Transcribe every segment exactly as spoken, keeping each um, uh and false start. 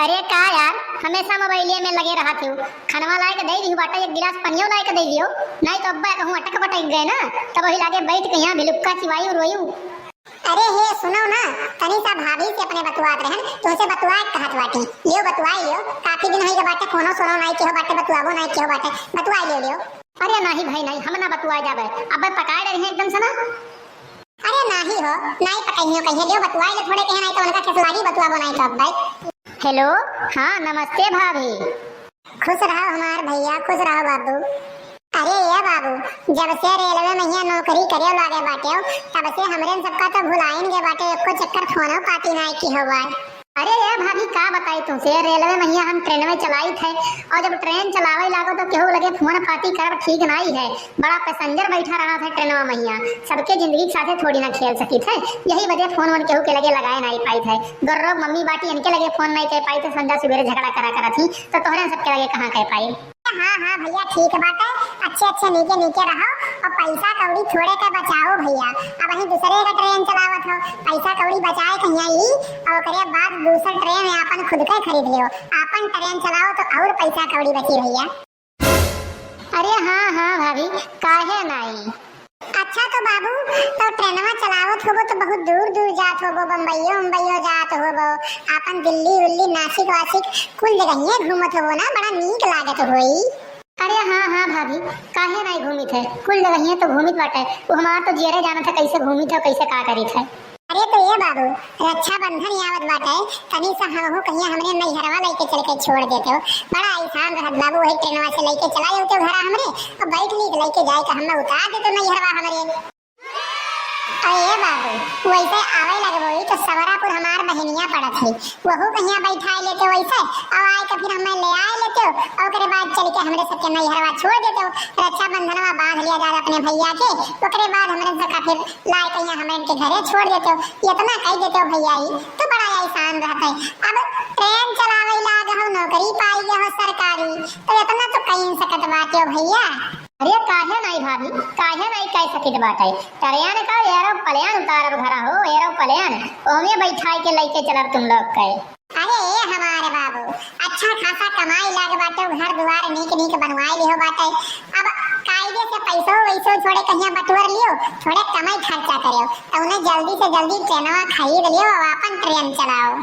अरे का यार, हमेशा मोबाइलिया में लगे रहत हो। खनवा लाए के दे दिहु बाटे, एक गिलास पनियो लाए के दे दियो, नाहीं तो अब्बा कहूँ अटक बटक गए ना, तब वही लागे बैठ के यहाँ भिलुक्का चिवाई रोयू। अरे हे सुनो ना, तनी सा भाभी से अपने बतुआत रहन, तुमसे बतुआए के कहत बाटी। लियो बतुआई लियो, काफी दिन होई के बाटे, फोनो सोनो नाई के हो बाटे, बतुआबो नाई के हो बाटे, बतुआई लियो लियो। अरे नाहीं भाई नाहीं, हम ना बतुआए जाबे, अब्बे पकाए डरिहैं एकदम से ना। अरे नाहीं हो, नाहीं पकइहो कहिए, लियो बतुआई ले थोड़े कहे, नाहीं तो उनका केस लागी, बतुआबो नाहीं तो अब्बे। हेलो, हाँ नमस्ते भाभी। खुश रहो हमार भैया, खुश रहो बाबू। अरे ए बाबू, जब से रेलवे में हियाँ नौकरी करे लागे बाटे, तब से हमरे सबका तो भुलाइन गए बाटे, एको चक्कर फोनो पाती नाई की हो बाय। अरे ए भाभी, का बताई तुमसे, रेलवे में हियाँ हम ट्रेन में चलाइत है, और जब ट्रेन चलावे लागो तो केहू लगे फोन पाती करब ठीक नाई है। बड़ा पैसेंजर बैठा रहत है ट्रेनवा में हियाँ, सबके जिंदगी के साथे थोड़ी ना खेल सकित है, यही वजह फोन वोन केहू के लगे लगाए नाई पाइत है। गौरव मम्मी बाटी, इनके लगे फोन नाई कर पाई तो संझा सुबेरे झगड़ा करा करत ही, तो तोहरे सबके लगे कहाँ कर पाई। हाँ हाँ भैया, ठीक बात है, अच्छे अच्छे नीके नीके रहो और पैसा कौड़ी थोड़े का बचाओ भैया। अब वहीं दूसरे का ट्रेन चलावत हो, पैसा कौड़ी बचाए कहिया ई, और ओकरे बाद दूसर ट्रेन आपन खुद का खरीद लियो, आपन ट्रेन चलाओ तो और पैसा कौड़ी बची भैया। अरे हाँ हाँ भाभी, काहे नाई। अच्छा तो बाबू, तो ट्रेनवा चलावत होबो तो बहुत दूर दूर जात होबो, बम्बईयो उम्बईयो जात होबो, आपन दिल्ली उल्ली नासिक वासिक कुल जगहिये घूमत होबो ना, बड़ा नीक लागत होई। अरे हाँ हाँ भाभी, काहे नाई घूमित है, कुल जगहिये तो घूमित बाटे। वो हमार तो जियरे जानत है कैसे घूमित है, कैसे का करित है। अरे तो ए बाबू, रक्षाबंधन आवत बाटे, तनी सा हमहू कहिया हमरे नैहरवा लइके चल के छोड़ देते हो। बड़ा एहसान रहत बाबू, वही ट्रेनवा से लइके चला जाते घरा हमरे, और बैठ ली लइके जाए के हमें उतार देते नैहरवा हमरे। अरे ए बाबू, वैसे आवे लगबो ई तो सवरापुर हमार बहनिया पड़त है, वहू कहिया बैठाए लेते वैसे, और आए के फिर हमें ले आए लेते हो, और ओकरे बाद चल के हमरे सबके नैहरवा छोड़ देते हो। रक्षाबंधनवा बांध लिया जाए अपने भैया के, ओकरे बाद हमरे सबका फिर लाए कहिया हमरे इनके घरे छोड़ देते हो, इतना कह देते हो भैया, ई तो बड़ा एहसान रहत है। अब ट्रेन चलावे लाग हो, नौकरी पाई गए हो सरकारी, तो इतना तो कह सकत बाटे हो भैया। अरे काहे नाई भाभी, काहे नाई कह सकित बाटे? ट्रेन का aeroplane उतारब घरा हो, aeroplane, ओमे बैठाई के लइके चलब तुम लोग के। अरे ए हमारे बाबू, अच्छा खासा कमाई लाग बाटे, घर दुआर नीक नीक बनवाए लिहो बाटे। अब कायदे से पैसो वैसो थोड़े कहिया बटोर लियो, थोड़े कमाई खर्चा करियो, तो उन्हें जल्दी से जल्दी ट्रेनवा खरीद लियो और आपन ट्रेन चलाओ।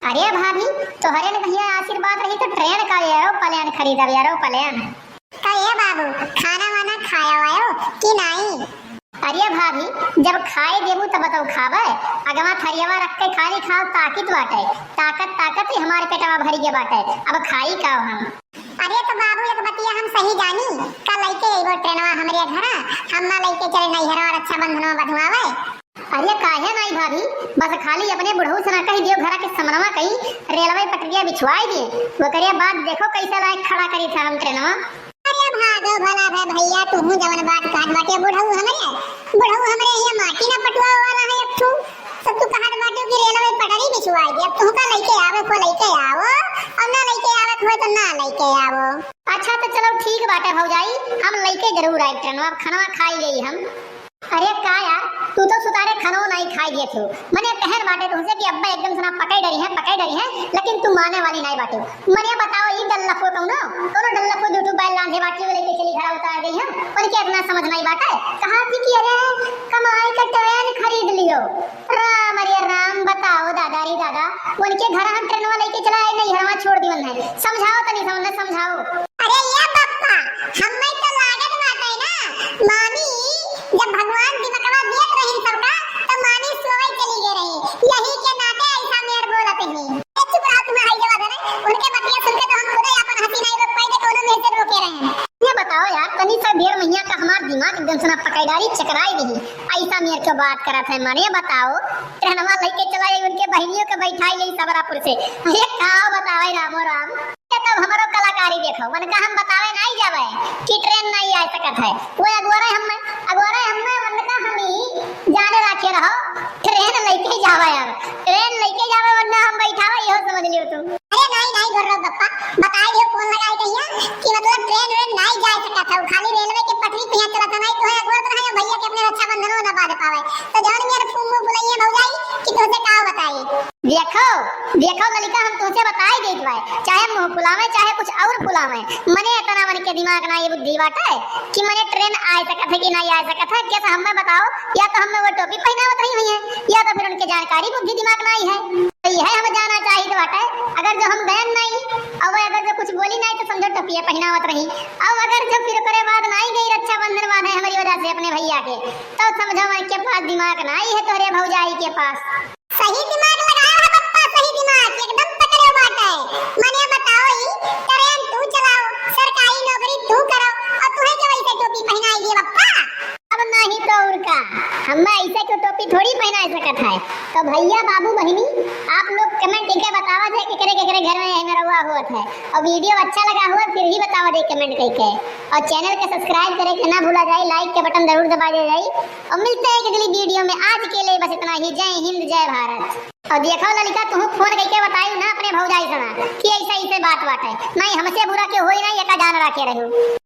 अरे भाभी, तोहरे ने कहिया आशीर्वाद रही तो ट्रेन का aeroplane खरीदब, aeroplane। का ए बाबू, खाना वाना खाया वायो कि नाई? अरे भाभी, जब खाए देबू तब तो खाबे, अगवा थरियावा रख के खाली खाओ, ताकत बाटे, ताकत ताकत ही हमारे पेटवा भरी के बाटे, अब खाई का हम? अरे तो बाबू एक बतिया हम सही जानी, का लइके अइबो ट्रेनवा हमरे घरा, हम ना लइके चले नैहरवा रक्षाबंधनवा बधुआवे। अरे काहे नाई भाभी, बस खाली अपने बुढ़ऊ से ना कह दियो, घरा के समनवा कहीं रेलवे पटरिया बिछवाई दे, ओकरे बाद देखो कैसे लायक खड़ा करी था हम ट्रेनवा। अरे भागो भला भे भैया, तू हूँ जवन बात कहत बाटे बुढ़ऊ हमरे, बुढ़ऊ हमरे ये माटी ना पटवा वाला है एक ठू, सब तू कहत बाटे कि रेलवे पटरी बिछवाई दे, अब तुहका लइके आवे को लइके आवो, और ना लइके आवे को होए तो ना लइके आवो। अच्छा तो चलो ठीक बाटे भौजाई, हम लइके जरूर आए ट्रेनवा, अब खनवा खाई गई हम। अरे का यार, तू तो सुतारे खनो नाई खाई दिए थे। मने कहन बाटे तुमसे कि अब्बा एकदम से ना पकड़ डरी है, पकड़ डरी है, लेकिन तू माने वाली नाई बाटे। मने बताओ, ई डल्लफो कौनो, कौनो डल्लफो दू ठो बैल लांधे बाटी, वो लेके चली घरा उतार गई हम। उनके इतना समझ नाई बाटे। कहा थी कि अरे कमाई का ट्रेन खरीद लियो। राम अरे राम, बताओ दादा रे दादा, उनके घर हम ट्रेनवा लेके चला आए, नहीं हवा छोड़ दी उन्हें। समझाओ तनी सा उन्हें, समझाओ। अरे ये पप्पा, हमें तो लागत बाटे ना, मामी जब भगवान दिमकवा दियत रही सबका, तो मामी सोवे चली गई रही, यही के नाते ऐसा मेर बोलत ही। ए, चुप रहो, तुम्हें हाई जवाब है, उनके बतिया सुन के तो हम खुदे अपन हंसी नहीं रोक पाई, तो कोनो मेर से रोके रहे हैं। ये बताओ यार, तनी सा देर मैया का हमार दिमाग एकदम से ना पकड़ डाली, चकराई नहीं, ऐसा मेर क्यों बात करत है? माने बताओ, ट्रेनवा लेके चला गई, उनके बहनियों के बैठाई गई सबरापुर से। अरे का बतावे रामो राम। ये तब हमरो कलाकारी देखो, उनका हम बतावे नहीं जावे कि ट्रेन नहीं आ सकत है। वो अगोरे हम, अगोरे हम, उनका हम ही जाने रखे रहो, ट्रेन लेके जावे अब, ट्रेन लेके जावे वरना हम बैठावे, यो समझ लियो तुम। अरे नहीं, नहीं, गोर्रो गप्पा, बताए दियो फोन लगाए कहिया कि मतलब ट्रेन व्रेन नहीं जा सकत है, खाली रेलवे के पटरी पे यहाँ चलत है, नहीं तो है अगोर तो है भैया के अपने रक्षाबंधनो ना बांध पावे। तो जौन मेरे फूम मुंह बुलाइए भौजाई कि तुमसे का बताई। देखो, देखो ललिका, हम तुमसे बताई दे, भाई, चाहे मुँह फुलावे, चाहे कुछ और फुलावे, मने इतना मन के दिमाग ना ये बुद्धि बाटे कि मने ट्रेन आए सकत है कि नहीं आए सकत है। कैसे हमें बताओ, या तो हमें वो टोपी पहनावत रही हुई है, या तो फिर उनके जानकारी बुद्धि दिमाग ना आई है। तो यह हम जाना चाहिए बाटे, अगर जो हम गयन नहीं, और वो अगर जो कुछ बोली नहीं तो समझो टोपिया पहनावत रही। अब अगर जो फिर ओकरे बाद नहीं गई रक्षाबंधन बांधे हमारी वजह से अपने भैया के, तो समझो उनके पास दिमाग ना आई है तोहरे भौजाई के पास। सही दिमाग लगाया है पप्पा, सही दिमाग एकदम पकड़े बाटे। मने बताओ ई, ट्रेन तू चलाओ, सरकारी नौकरी तू करो, और तुम्हें के वैसे टोपी पहनाई दिए पप्पा? अब नहीं तो और का, हमें ऐसे के टोपी थोड़ी पहना सकत है। तो भैया, बाबू, बहिनी, आप लोग comment करके बतावा जाए केकरे केकरे घर में एहमे रउआ होत है, और video अच्छा लगा हुआ फिर ही बतावा जाए comment करके, और channel के subscribe करे के ना भूला जाए, like के button जरूर दबा दिया जाए। और मिलते हैं एक अगली video में। आज के लिए बस इतना ही। जय हिंद, जय भारत। और देखो ललिता, तू फोन करके बताई ना अपने भौजाई से ना कि ऐसा ऐसे बात बाटे। नहीं, हमसे बुरा के होई ना, ये का जान रखे रहू।